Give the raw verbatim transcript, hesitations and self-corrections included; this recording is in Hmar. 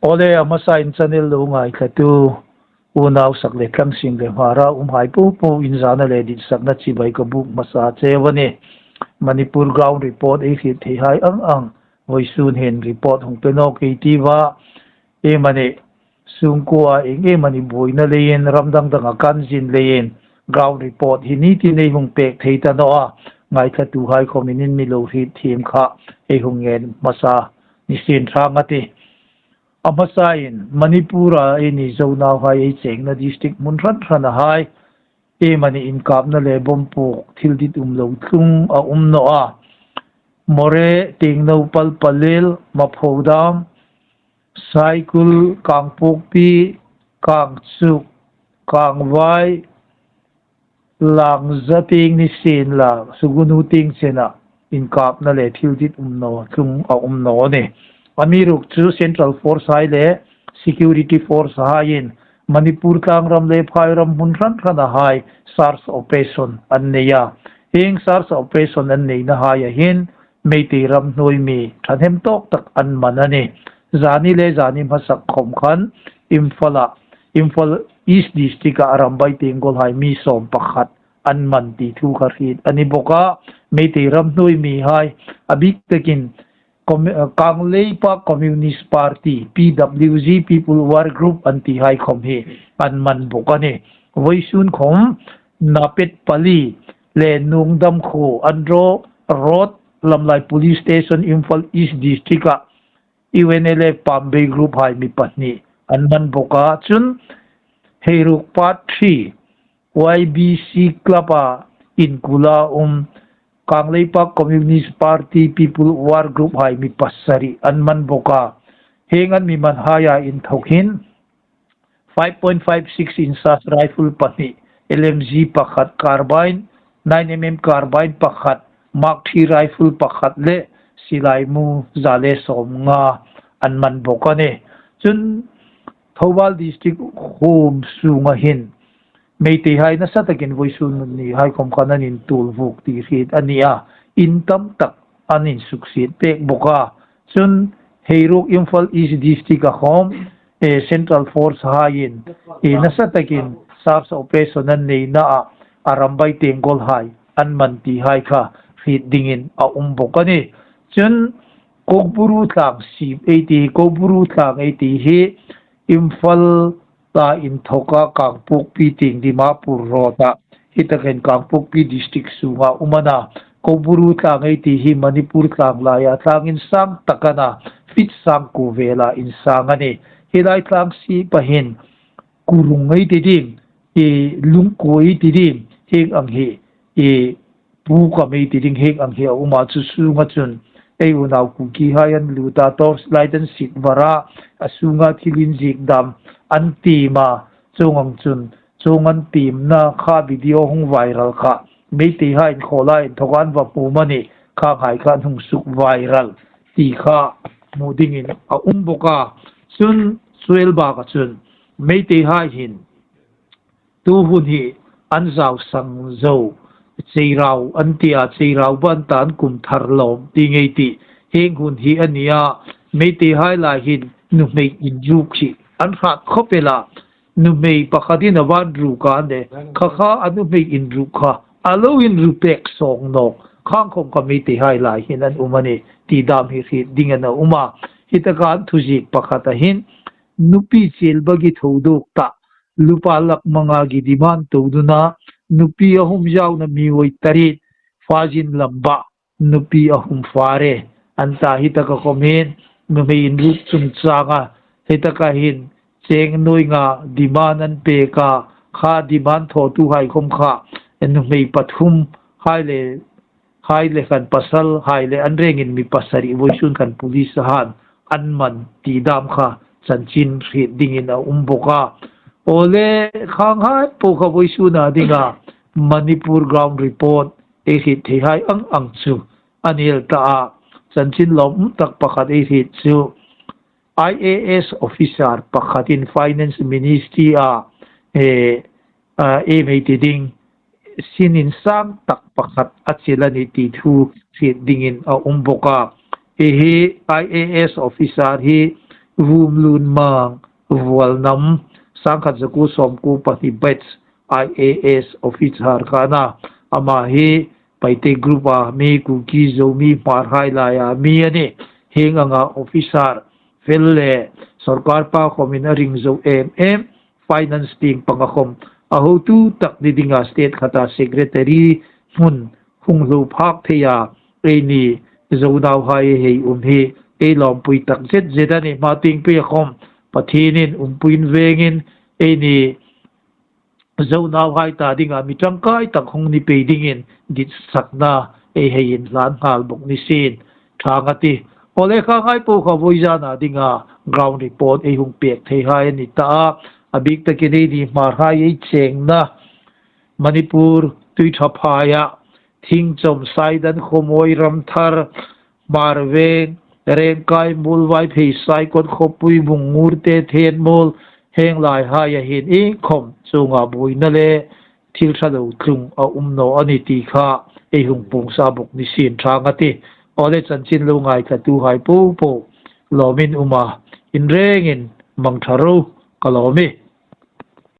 Awle, a hmasain channel lo ngaithlatu unau sak le tlang, sing le hmar a umhai popo in zana le ditsakna chibai ka buk hmasa cheu a nih. Manipur ground report ei hriet theihai ang ang vawisun hin report hung pe nawk ei tiu a. Iemani sungkuoa ieng iemani buoina leiin, ram dang danga kanzin leiin ground report hi ni tin ei hung pek thei ta naw a. Ngaithlatuhai khawmin in mi lo hriet thiem kha ei hung ngen hmasa ni sien ṭhang a tih. A hmasain Manipur-a eini Zo nauhai ei chengna district hmun hran hranahai iemani inkapna le bomb puok thil dit um lo tlung a um naw a. Moreh, Tengnoupal, Pallel, Maphodam, Saikul, Kangpokpi, Kangchup, Kangvai, Langza tieng ni sien la, Sugnu tieng chena inkapna le thil dit um naw tlung a um naw a nih. Amiruokchu Central Force hai le Security Force haiin Manipur tlangram le phairam hmun hran hranahai search operation an nei a. Hieng search operation an neinahai a hin Meitei ram hnuoi mi ṭhahnem tawk tak an man a nih. Zani le zani hmasak khawm khan Imphal-a, Imphal East District-a Arambai Tenggol hai mi sawm pakhat an man ti thu kha hriet a ni bawk a. Meitei ram hnuoi mihai, a bik takin Com-, eh, Kangleipak Communist Party, P W G, People War Group an tihai khawm hi an man bawk a nih. Vawisun khawm Napetpali le Nungdam khuo, Andro Road, Lamlai Police Station, Imphal East District-a U N L F Pambei Group hai mi pahni an man bawk a. Chun Heiruk Part three, Y B C Club-a inkula um Kangleipak Communist Party People War Group hai mi pasari an man bawk a. Hieng an mi manhaia inthawk hin five point five six inches rifle pahni, L M G pakhat, carbine, nine M M carbine pakhat, Mark three rifle pakhat le silai mu za le sawmnga an man bawk a nih. Chun Thoubal District huom sunga hin Meiteihai nasa takin vawisun nihai khawm khan an intuol vuk ti hriet a ni a, in tam tak an insuksiet pek bawk a. Chun Heiruk Imphal East District-a khawm, eh, Central Force haiin, eh, nasa takin search operation an neina a, Arambai Tenggol hai an man tihai kha hriet dingin a um bawk a nih. Chun Kokburu tlang sip ei ti, Kokburu tlang ei ti hi Imphal-a inthawka Kangpokpi tieng Dimapur road-a, hi takin Kangpokpi District sunga um a na. Kokburu tlang ei ti hi Manipur tlang laia tlang insang tak a na, feet sangkuo vela insang a nih. Hi lai tlang sipa hin Kurung ei ti ding, i Lungkuo ei ti ding, hieng ang hi, i Pukam ei ti ding hieng ang hi a um a, chu sunga chun ei unau Kukihai an lut a, torch light an sit var a, a sunga thil inziek dam an tiem a, chuong ang chun chuong an tiemna kha video hung viral kha, Meiteihai inkhawla inthawka an va hmu a nih, khanghai kha an hung suk viral ti kha hmu dingin a um bawk a. Chun chu el baka chun Meiteihai hin tu hun hi an zau sang zo, Cheirau an ti a, Cheirau ban ta an kum thar lawm ti ngei tih. Hieng hun hi a ni a, Meiteihai lai hin nuhmei inruk hi an hrat khawp el a. Nuhmei pakhatin a va inruk a, an le kha kha a nuhmei inruk kha a lo inru pek sawng nawk. Khang khawm kha Meiteihai lai hin an um a nih ti dam hi hriet dingin a um a. Hi taka an thuziek pakhat a hin nupi chelbagi tho duk ta, lupa lak manga gi demand to duna, nupi a hum zauna mi woi tarit, fazin lamba, nupi a hum fare. An ta hi taka khawm hin, nuhmei inruk chungchanga, hi taka hin, cheng nuoi nga demand an pek a, kha demand thawtuhai khawm kha, nuhmei pathum hai le hai le khan pasalhai le an rengin mi pasari vawisun khan police-a han an man ti dam kha chanchin hriet dingin a um bawk a. Awle, khanghai po kha vawisuna dinga Manipur ground report ei hriet theihai ang ang chu a ni el ta a. Chanchin lawmum tak pakhat ei hriet chu I A S officer pakhatin Finance Ministry-a, eh, ah, ei mei ti ding, sin insang tak pakhat a chel a nih ti thu hriet dingin a um bawk a. Hi hi I A S officer hi Vumlunmang Vualnam, sangkhat zakuo sawmkuo pahni batch, I A S officer kha a na. Ama hi Paite group a mi, Kuki Zomi Hmarhai laia mi a nih. Hieng anga officer fel le sawrkar pa khawmin a ring zo em em, finance tieng panga khawm a hotu tak ni dinga state khata secretary hmun hung hlo phak thei a, eini Zo nauhai ei hei um hi ei lawmpui tak zet zet a nih. Hma tieng peia khawm Pathienin umpuiin vengin eini Zo nauhai ta dinga mi ṭangkai tak hung ni pei dingin ditsakna ei hei inhlan nghal bawk ni sien. Ṭha ngati. Aw le, kha ngai po kha vawizana dinga ground report ei hung pek thei hai a ni ta a. A bik takin eini Hmarhai ei chengna Manipur Tuiṭhaphaia, Thingchom, Saidan, Khawmawi, Ramthar, Hmarveng, Rengkai, Muolvaiphei, Saikot, Khawpui, Bungngur te, Thenmuol, hieng lai haia hin iengkhawm chunga buoina le thil ṭha lo tlung a um naw a ni ti kha ei hung puong sa bawk ni sien. Ṭha ngati. Aw le, chanchin lo ngaithlatuhai po po, lawmin um a, in rengin mang ṭha ro, ka lawm e.